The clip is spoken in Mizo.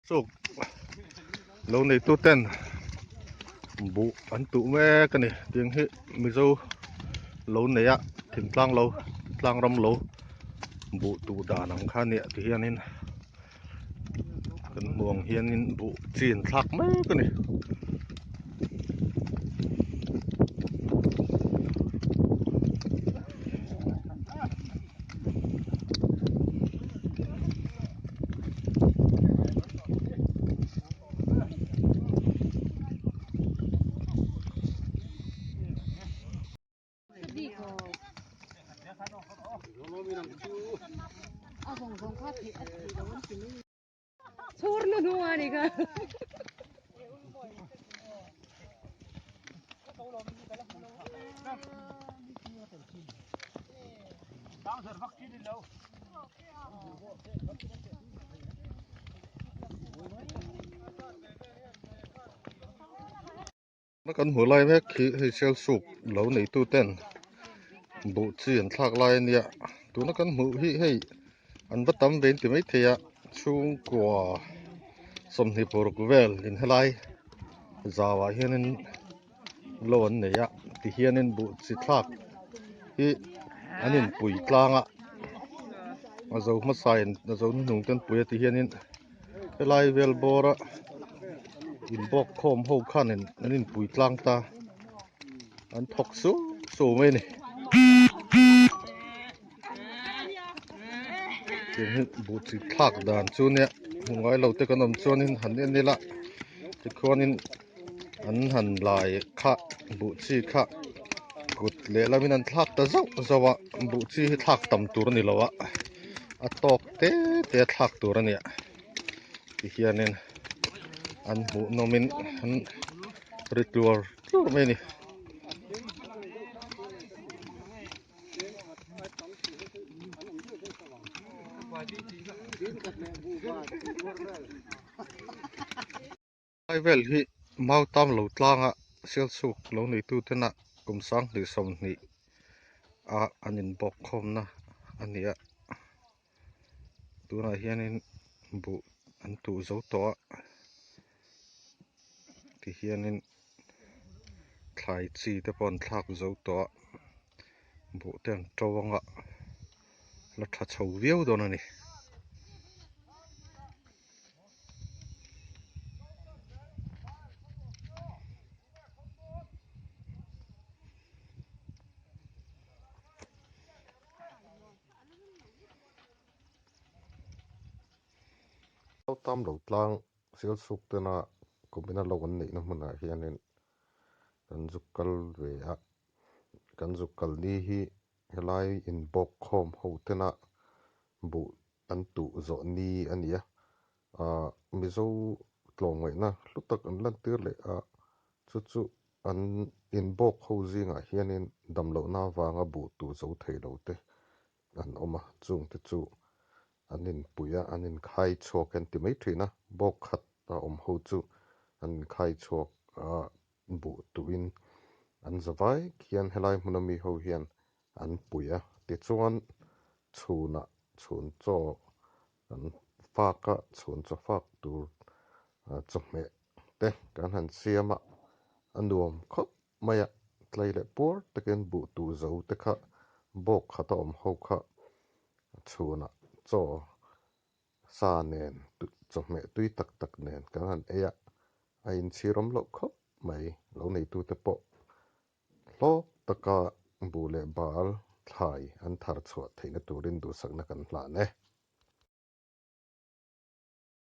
Chuk lo neitu ten buh an tuh mek a ni tiang hi mizo lo nei a thingtlang lo tlang ram lo buh tuh dan ang kha a nia ti hianin kan hmuh ang hianin buh chi an thlak mek a ni. Kan hmuh lai mek hi hei sialsuk lo neitu ten buh chi an thlak lai a nia tuna kan hmuh hi hei an va tam ve inti maithei a chhungkua 20 paruk vel in helai zauah hianin lo an nei a tihianin buh chi thlak hi an inpui tlang a a zo hmasa in a zo hnuhnung te an pui a tihianin helai vel bawr a inbawk khawm ho khanin an inpui tlang ta an thawk suau suau mai a ni tiang hi buh chi thlak dan chu nia hmu ngai lo te kan awm chuanin han en ila tikhuanin an han lai kha buh chi kha kut lehlamin an thlak ta zauh zauh a buh chi hi thlak tam tur a ni lo a a tawk te te a thlak tur a ni a tihianin an hmuh nawmin an ri tluar tluar mai a ni. Lai vel hi mau tam lo tlanga sialchhuk lo neitu tena kum 2020 a an inbawk khawmna a ni a tunah hianin buh an tuh zo tawh a tihianin thlai chi te pawh an thlak zo tawh a buh te an to anga la tha chho viau dawn a ni. Tam lo tlang Sialsuk tena kumina lo an neihna hmunah hianin kan zuk kal ve a, kan zuk kal ni hi helai inbawk khawm ho tena buh an tuh zawh ni a ni a, aah Mizo tlawmngaihna hlu tak an lantir leh a, chu chu an inbawk ho zingah hianin damlohna avanga buh tuh zo thei lo te an awm a, chungte chu an inpui a, an inkhai chhuak an ti mai thin a, bawk khat a awm ho chu an inkhai chhuak a, buh tuhin an za vai khian helai hmuna mi ho hian an pui a, tichuan chhunah chhun chaw kan fak a, chhun chaw fak tur chawhmeh te kan han siam a, a nuam khawp mai a, tlai leh puar takin buh tuh zo te kha bawk khat a awm ho kha chhunah chaw sa nen chawhmeh tui tak tak nen kan han ei a, a inchhir awm loh khawp mai, lo neitute pawh hlawk taka buh leh bal thlai an thar chhuah theihna turin duhsakna kan hlan e.